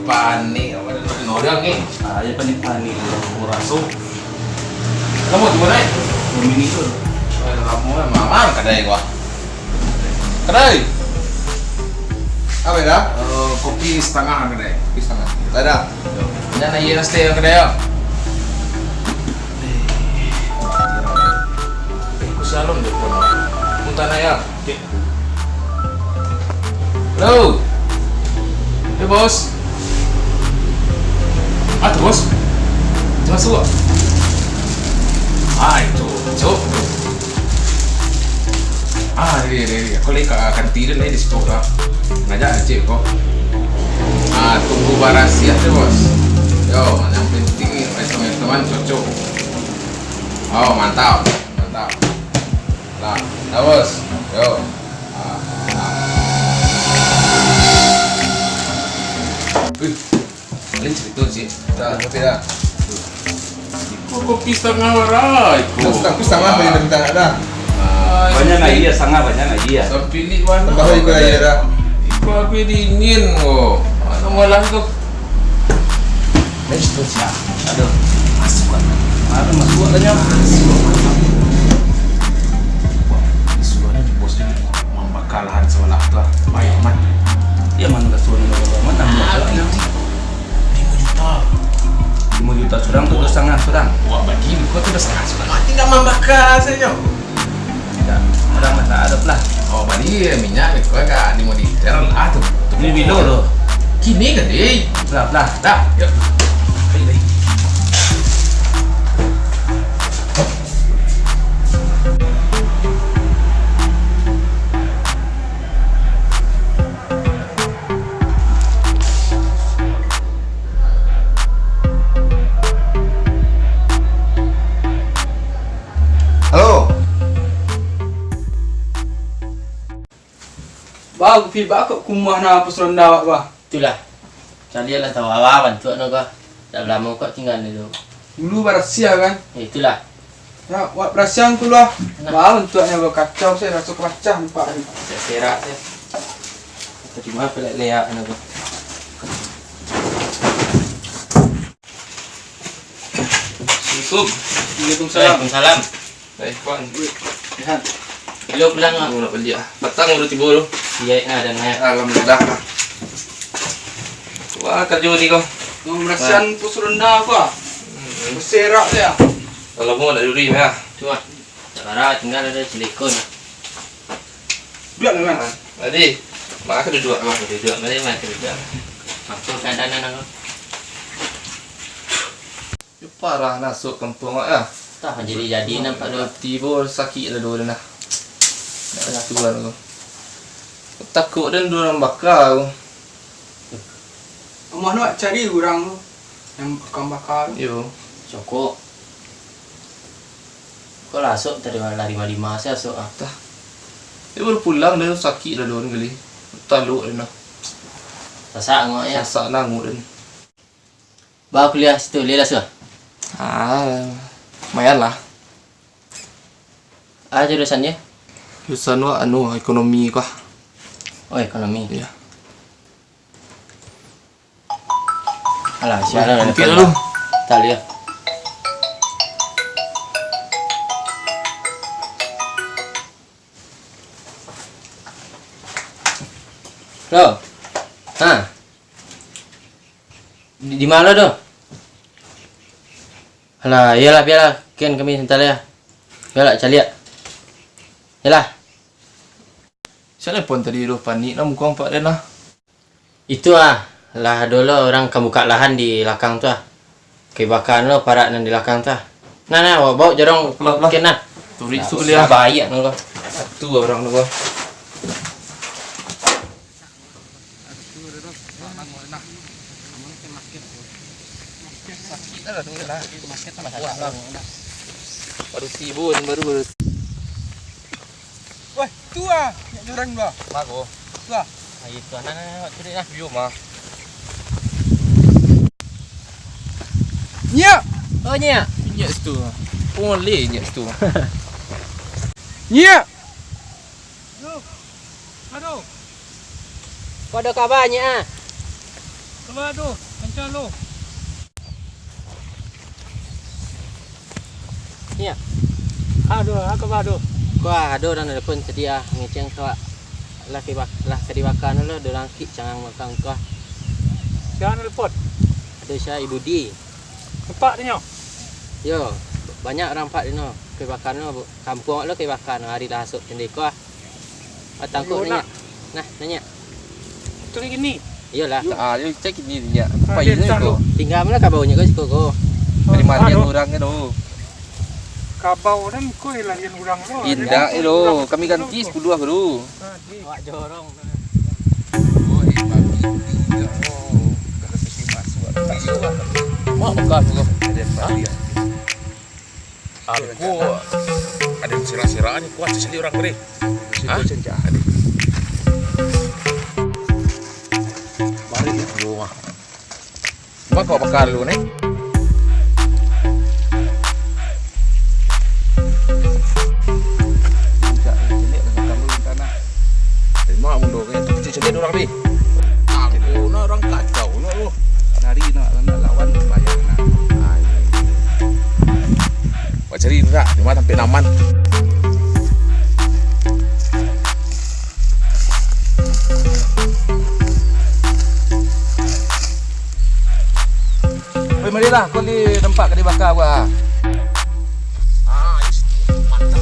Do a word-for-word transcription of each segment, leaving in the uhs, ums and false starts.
Panik, apa dia, norang ni? Ah, ya, panik-panik, aku raso. Kamu tu, Rai? Dua minit tu. Eh, lamo, eh, mamang kadai gua. Kadai. Apa dah? Eh, kopi setengah kadai. Kopi setengah. Tak ada. Jangan lagi rasa yang kadai, ya. Eh, aku salon je pun. Muntah nak, ya? Oke. Halo. Ya, Bos. Ah, tu, Bos. Tu masuk, ah. Ah, itu. Masuk. Ah, dia, dia, dia. Aku lagi kat kantin dia, lagi di situ lah. Ngajak cik kau. Ah, tunggu barasiah tu, Bos. Yo, yang penting, restoran cocok. Oh, mantap. Mantap. Nah, nah, Bos. Yo. Ah, nah. Wih, paling cerita, cik. Dah, kopi dah. Iko kopi setengah bara, iko. Dah, setengah, setengah, ah, tadi dah minta dah. Ah, banyak lagi ya, setengah banyak lagi ya. Sampilik mana? Tambah lagi, kurang aja dah. Iko api dingin, ko. Mana malah tu? Next tu siapa? Aduh, masuk kan? Ada masuk katanya. Masuk, masuk. Wah, suaranya di bos ni mambaka lahan sabalah tu lah. Baik amat. Iya, mana dah suaranya, mana? Lima juta. Lima juta surang tu, duo satangah surang. Wah, bagi kau tu duo satangah surang. Mati nak mambaka sajo. Tidak, orang mah tak ada lah. Oh, bali minyak ni, kau agak di monitor lah tu. Ini bilo tu. Kini kan, deh. Lah, lah. Dah, yuk. Baik, baik. Halo. Bah, pi baa kok ka rumah nan pasaronda awak, bah? Itulah. Caliaklah tahu awak bantuak no, bah. Dak lamo kok tingga di tu. Dulu barasiah kan? Ya, itulah. Ya, wak barasiah tu lah. Nah. Bah, bantuaknyo, bah, kacau, saya raso pacah nampak ni. Serak, serak, saya. Tadi mah pelek leak no, bah. Assalamualaikum. Waalaikumsalam. Waalaikumsalam. Eh, Wan. Ilo pulang, ah. Aku nak baliak, ah. Patang baru tibo tu. Iya, ah, dan, eh. Alhamdulillah. Wah, karajo di ko. Pambarasiahan pos ronda ko, ah. Hmm. Baserak tu, ah. Kalau mau nak duri, ah. Cuma, tak parah, tinggal ada silikon. Duduak, Wan. Adi, maka duduak. Maka duduak, mari, maka duduak. Apa keadaan anak kau? Yo, parah nasib kampuang awak, yo. Tah, jadi-jadi nampak tu. Ati pun sakik lah dulu nah. Nak tuan tu. Takut den dulu urang baka tu. Rumah tu nak cari urang tu, nan tukang baka tu. Yo. Cokok. Kok lah asok tadi lah lima-lima se asok ah. Tah. Dia baru pulang, dia sakik lah dulu gali. Taluk dia nah. Sasak angok, yo. Sasak nah angok dia. Ba kuliah situ, lila suah? Ah, lumayan lah. Ah, jurusan je? Jurusan wak, anu, ekonomi kah? Oh, ekonomi. Iya. Alah, sialan. Mungkin dulu. Tak lihat. Lo. Ha. Di, di ma tu? Alah, iyolah, bialah. Ken kami santa lah. Iyolah, caliak. Iyolah. Sia nelpon tadi tu, panik lah muko nampak den lah. Itu ah, lah ado lo urang ka buka lahan di lakang tu ah. Ka baka lo parak nan di lakang tu ah. Nah, nah, baok jorong. Lah, lah. Ken nah. Turik. Nah, su liah. Baiak nan ko. Atu urang tu ko. Sakik lah tu lah. Baru tibo, baru, baru. Wah, tu ah, nyak jorang tu ah. Mako. Tu ah. Ah, itu, nah, nah, nah, tu dek, nah. Yo, mah. Nyak. Oh, nyak. Nyak situ. Oh, le nyak situ. Nyak. Aduh. Aduh. Ko ado kaba, nyak ah? Kaba tu, kancang tu. Nyak. Aduh, ah, kaba tu. Ko ado urang nelepon tadi ah, ngecek ko ah. Lah ka dibak-, lah ka dibaka lo, dek urang kik cangang makan ko ah. Sia nelepon? Ado sia Ibu Di. Nampak inyo? Yo, banyak urang nampak di no. Ka dibaka lo, kampuang lo ka dibaka no, ari lah asuak tandai ko ah. Ah, tangkok. Ayo, nanya. Nah, nanya. Cari gini. Iyolah. Ah, yo cek gini nanya. Ah, Apa dia ini tahu. Ko? Tingga malah kabau nyo ko siko ko. Dari Ah, mana aduh. Urang tu? Kabau urang ko, ilah urang tu. Indak, Dia elo. Kami ganti urang tu. Sepuluh dulu. Ah, di. Awak jorong. Oi, babi. Mak makan tu. Ada Hah? Aku ada serak-serak ni, kuat cari urang kering. Hah? Ada. Balik ya, rumah. Cuba kau bakar dulu ni. Puncak ni, celiak dah bakar dulu tanah. Terima mundur ni, tapi celiak urang ni. Aku nak urang kacau nak tu. Nari nak, nak lawan, payah nak. Ah, iya, iya. Buat cari tu tak? Cuma sampai naman. Oi, marilah, kau di tempat ka dibaka, gua. Ah, yes. Mantap.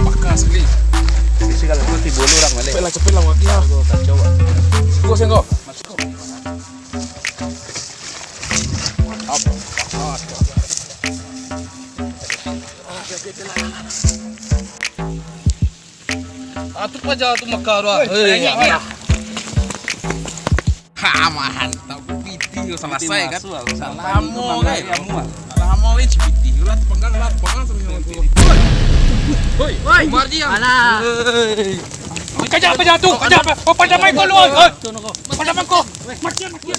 Bakar sekali. Isi kalau tu timbul urang balik. Cepatlah, cepatlah, Wak. Ya. Kau kacau, Wak. Siko, siko. Masuk. Apa? Ah, tu paja tu makar tu, ah. Oi, eh, banyak, alah. Ha, mantap. Piti tu salasai kan? Lamo kan? Lamo kan, piti tu lah, panggang lah, panggang sampai tu. Oi, oi, oi. Mardian. Alah. Oi. Kajak apa jatuh? Kajak apa? Oh, pandamai kau lu, oi. Oi. Pandamai kau. Makin, makin.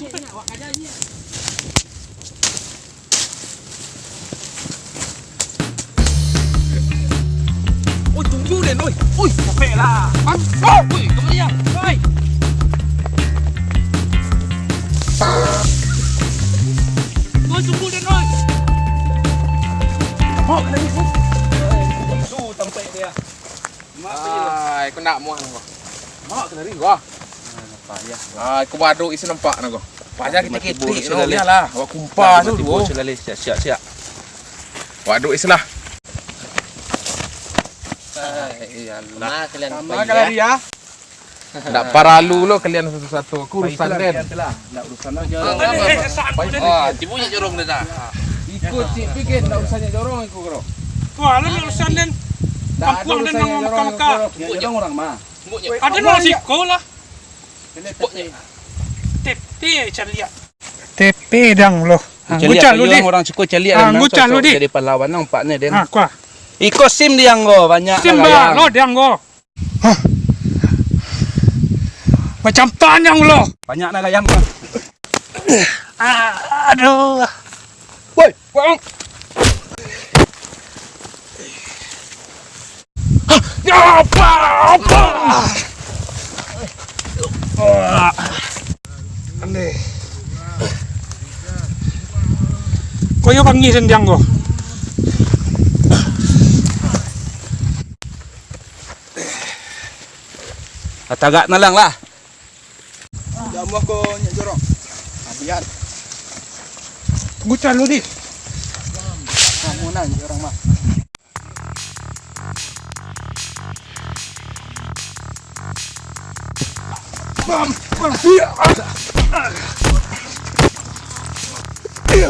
Oi, tunggu den, oi. Oi, capek lah. Hah? Oh, oi, kemariang. Oi. Oi, tunggu den, oi. Tabok lagi, oi. Tu tampek dia. Ai, kau nak muah kau. Mak kenari gua. Payah. Ah, kau baduk isi nampak nak kau. Payah kita ketik tu lah. Wah, kumpa tu. Siap, siap, siap. Baduk isi lah. Ai, ya Allah. Sama kalian. Sama kalian ya. Ndak paralu lo kalian satu-satu. Aku urusan den. Ndak urusan aja. Ah, timbul je jorong dah. Iko cik pikir ndak urusan jorong iko, bro. Wah, lo ndak urusan den. Kampuang den nang makan ka. Jorong orang mah. Ada nang siko lah. Tepi caliak. Tepi dang lo. Angucah lu di. Orang siko caliak. Angucah lu di. Jadi pahlawan nampak ni den. Ha, kuah. Iko sim diang go, banyak. Sim ba lo diang go. Hah. Macam panjang lo. Banyak nak gayang. Ah, aduh. Woi, bang. Ya, apa, apa? Aneh. Kau yo panggil sendiang kau. Tagak nalang lah. Dak muah ko nyak jorok. Abian. Gucan lu di. Kamu nang jorok mah. Bam, bam. Iya. Iya.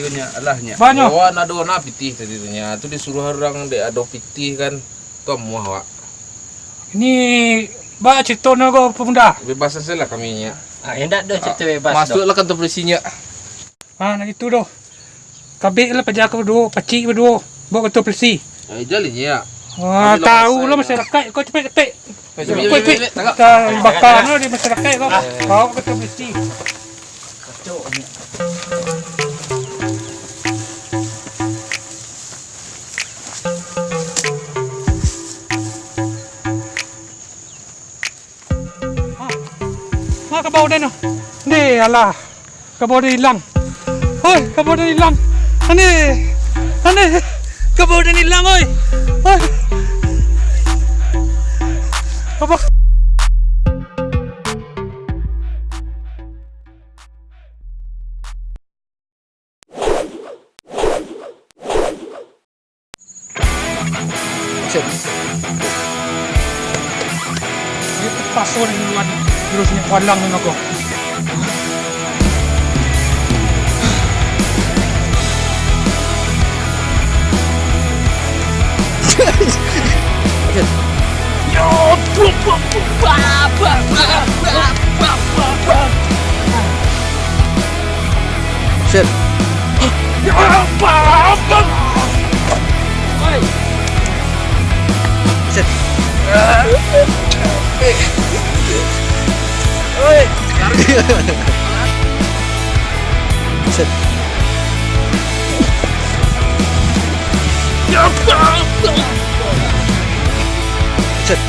Oi, ko nyo, alah nyo. Banyak. Awak nak ado na pitih tadi tu nyo. Tu disuruah urang dek ado pitih kan. Tu amuah awak. Ini ba cerita no ko pemuda. Bebas sajo lah kami nyo. Ah, indak ado cerita bebas. Masuaklah kantor polisi nyo. Ah, nak gitu doh. Kabek lah paja ko baduo, pacik baduo. Bawa kantor polisi. Eh, jalin nyo. Wah, tahu lah masyarakat. Ko cepek-cepek. Cepek-cepek. Tangkap. Bakar lah di masyarakat ko. Bawa kantor polisi. Ha? Ma kabau den tu? Deh, alah. Kabau den ilang. Oi, kabau den ilang. Aneh. Aneh. Kabau den ilang, oi. Oi. Kabau. Cek. Dia terpaksa di duluan. Terusnya kualang dengan kau. Cek. Yo, bu, bu, bu, ba, ba, ba. Shit. Shit. Shit. Shit.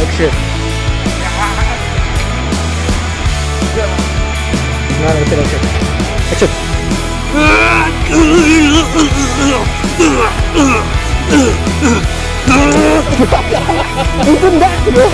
Action. Nah, action, action. Action. Itu enggak, bro.